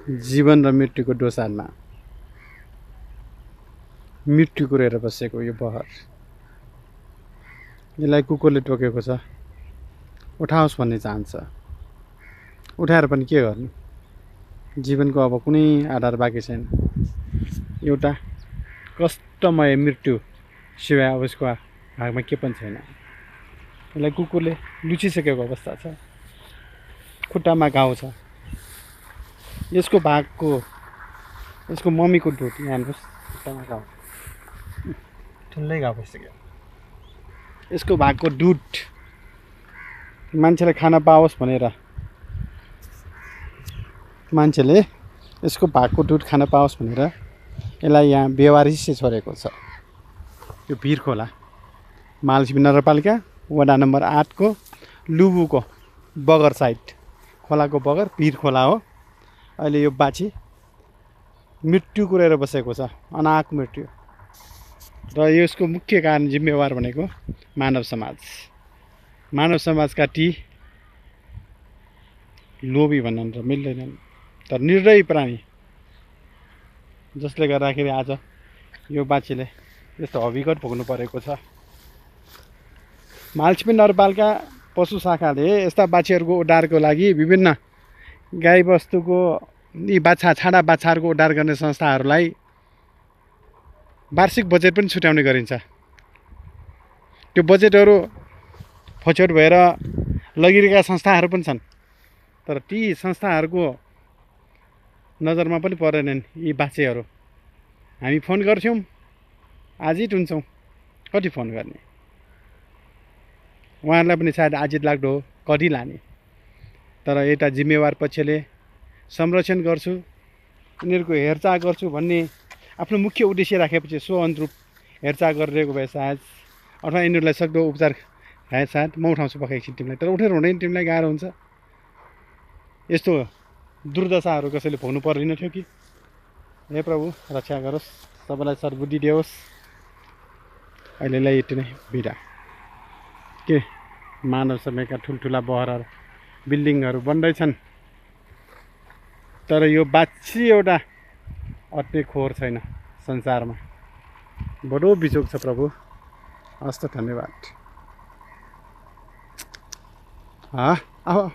जीवन र मृत्युको डोसारमा मृत्यु कुरेर बसेको यो बहर, यसलाई कुकुरले टोकेको छ, उठाओस् भन्ने चाहन्छ। उठाएर पनि के गर्नु? जीवनको अब कुनै आधार बाँकी छैन। एउटा कष्टमय मृत्यु सिवाय अब यसको भागमा के पनि छैन। यसलाई कुकुरले लुचिसकेको अवस्था छ, खुट्टामा घाउ छ। यसको भागको, यसको मम्मीको दुध यहाँ हेर्नुहोस्, खुट्टामा घाउ, ठुलै घाउ भइसक्यो। यसको भागको दुध मान्छेले खान पाओस् भनेर, मान्छेले यसको भागको दुध खान पाओस् भनेर यसलाई यहाँ बेवारिसै छोडेको छ। यो भिरखोला महालक्ष्मी नगरपालिका वडा नम्बर 8 को लुबुको बगर साइड, खोलाको बगर भिरखोला हो। अहिले यो बाछी मृत्यु कुरेर बसेको छ, अनाहक मृत्यु। र यसको मुख्य कारण जिम्मेवार भनेको मानव समाज। मानव समाजका ती लोभी भन्नु त मिल्दैनन्, तर निर्दयी प्राणी, जसले गर्दाखेरि आज यो बाछीले यस्तो हविगत भोग्नु परेको छ। महालक्ष्मी नगरपालिका पशु शाखाले यस्ता बाछीहरूको उद्धारको लागि विभिन्न गाईबस्तुको यी बाछा छाडा बाछाहरूको उद्धार गर्ने संस्थाहरूलाई वार्षिक बजेट पनि छुट्याउने गरिन्छ। त्यो बजेटहरू फचोट भएर लगिरहेका संस्थाहरू पनि छन्, तर ती संस्थाहरूको नजरमा पनि परेनन् यी बाछीहरू। हामी फोन गर्छौँ, आजै टुन्छौँ, कति फोन गर्ने? उहाँहरूलाई पनि सायद आजित लाग्दो हो, कति लाने? तर यता जिम्मेवार पक्षले संरक्षण गर्छु, यिनीहरूको हेरचाह गर्छु भन्ने आफ्नो मुख्य उद्देश्य राखेपछि सो अनुरूप हेरचाह गरिरहेको भए सायद, अथवा यिनीहरूलाई सक्दो उपचार खाए सायद म उठाउँछु पक्का एकछिन टिमलाई। तर उठेर हुँदैन, टिमलाई गाह्रो हुन्छ। यस्तो दुर्दशाहरू कसैले भोग्नु पर्दैन थियो कि? हे प्रभु रक्षा गरोस्, सबैलाई सद्बुद्धि दियोस्। अहिलेलाई यति नै बिदा। के मानव समयका ठुल्ठुला बहरहरू बिल्डिङहरू बन्दैछन्, तर यो बाछी एउटा अट्ने खोर छैन संसारमा। बडो बिजोग छ प्रभु। हस् त, धन्यवाद। आऊ